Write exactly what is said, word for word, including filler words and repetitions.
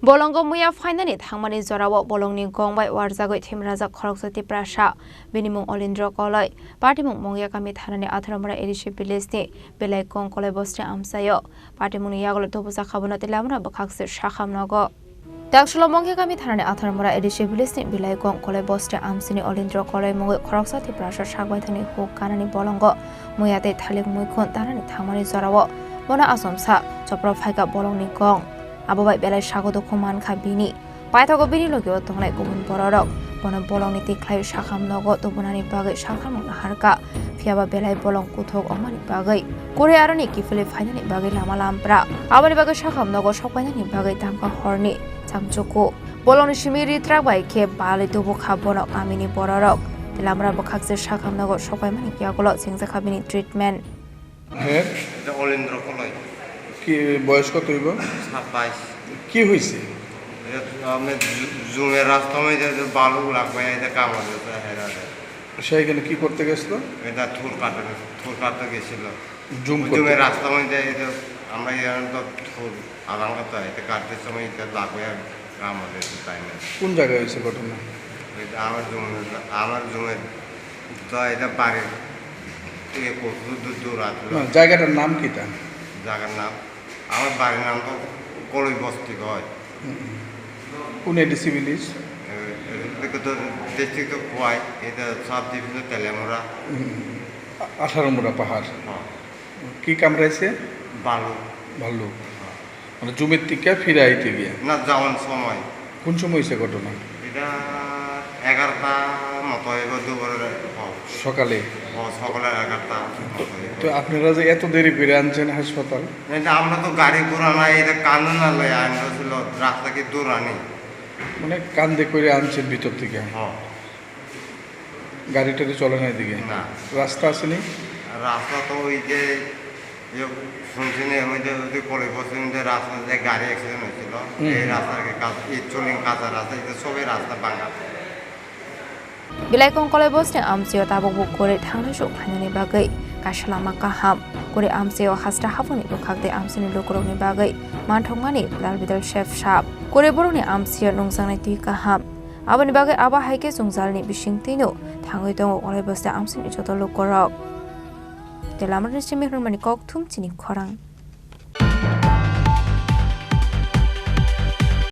Bolongo muya phainani thangmani jorao bolongni gong bai warjagwi thimrajak khoroksa Tiprasa. Bini mung Olindro Koloi. Patimung Mongya kami thanani Atharomura A D C village ni Belai Kong Koloi bosni amchaio. Patimungni yagulo tubujak kha bono Telamra bwkhak se sakham nogo. Taksulo Mongya kami thanani Atharomura A D C village ni Belai Kong Koloi bosni amchini Olindro Koloi mungwi khoroksa Tiprasa sakbai thani huk kanani bolongo muya tei thalik muikhun tanani thangmani jorao bono achomsa chopro phaikha bolongni gong. Abo bai belai sago dukhu mankha bini. Paithago bini logio tongnai kubun bororok bono bolongni tikhlai sakham nogo tubunani bagwi sakhamung naharkha, phiyaba belai bolong kuthuk wngmani bagwi. Kwrwi aroni kiphilwi phainani bagwi lama lampra. Aboni bagwi sakham nogo sokpainani bagwi tamkha horni chamchuku. Bolongni simi ritrak bai khe balwi tubukha bono kamini bororok. Telamra bwkhak se sakham nogo sokpaimani yagulo chengjakha bini treatment. হ্যাঁ। এটা অলিন্দ্র কলই। কি বয়স কত হইব? সাতাইশ। কি হয়েছে? এটা তো আমি জু-, জুমের রাস্তা মধ্যে যে বালু লাগবে, এটা কামড় দিতে হেরা যায়। সে এখানে কি করতে গেছিল? এটা থুর কাটতে, থুর কাটতে গেছিল। জুম ওই করতে? জুমের রাস্তা মধ্যে এই যে আমরা এখানে তো থুর আলাদা তো, এটা কাটতে সময় এটা লাগবে। কামড় দিতে তাই না। কোন জায়গায় হয়েছে ঘটনা? এটা আমার জুমের, আমার জুমের তো এটা বাড়ির থেকে কত দূর, দূর আসলো। না, জায়গাটার নাম কি তা? জায়গার নাম, আমার বাড়ির নাম তো কলই বস্তি হয়। হুম। কোন এডিসি ভিলেজ? এ, এটা তো ডিস্ট্রিক্ট তো খোয়াই, এটা সাব ডিভিশন তেলেমুরা। হুম। আ-, আঠারো মুরা পাহাড়। হ্যাঁ। কি কামড়াইছে? ভাল্লুক। ভাল্লুক। হ্যাঁ। মানে জুমের থেকে ফিরে আইতে গিয়ে? না, যাওয়ার সময়। কোন সময় হয়েছে ঘটনা? এটা এগারোটা মতো হইব, দুপুরে। হ্যাঁ। সকালে? হ্যাঁ, সকালে এগারোটা মতো হইব। তো আপনারা যে এত দেরি করে আনছেন হাসপাতাল? এটা আমরা তো গাড়ি ঘোড়া নাই, এটা কান্দন না লই আনছিল, রাস্তা কি দূর আনি? মানে কান্দে করে আনছেন ভিতর থেকে? হ্যাঁ। গাড়ি টাড়ি চলে না এদিকে? না। রাস্তা আসেনি? রাস্তা তো ওই যে, ইয়ে, শুনছি না, ওই যে, ওই যে কলেজ বসে যে রাস্তা যে গাড়ি অ্যাক্সিডেন্ট হয়েছিল, হুম। এই রাস্তার কি কাজ, এই চলিং কাঁচা রাস্তা, এটা সবই রাস্তা ভাঙা। Belai Kong Koloi bosni amchio tabuk bo kwrwi thangnai sok phainani bagwi kaisa lama kaham. Kwrwi amchio hasta haphangni bwkhak tei amchini lukurokni bagwi manthokmani dal bidal sep sap. Kwrwi borokni amchio nungjaknai twi kaham. Aboni bagwi abo hai khe chwngjalni bisingtwino thangwi tongo Koloi bosni amchini joto lukurok. Telamrani simi hwnmani kok thum chini khorang.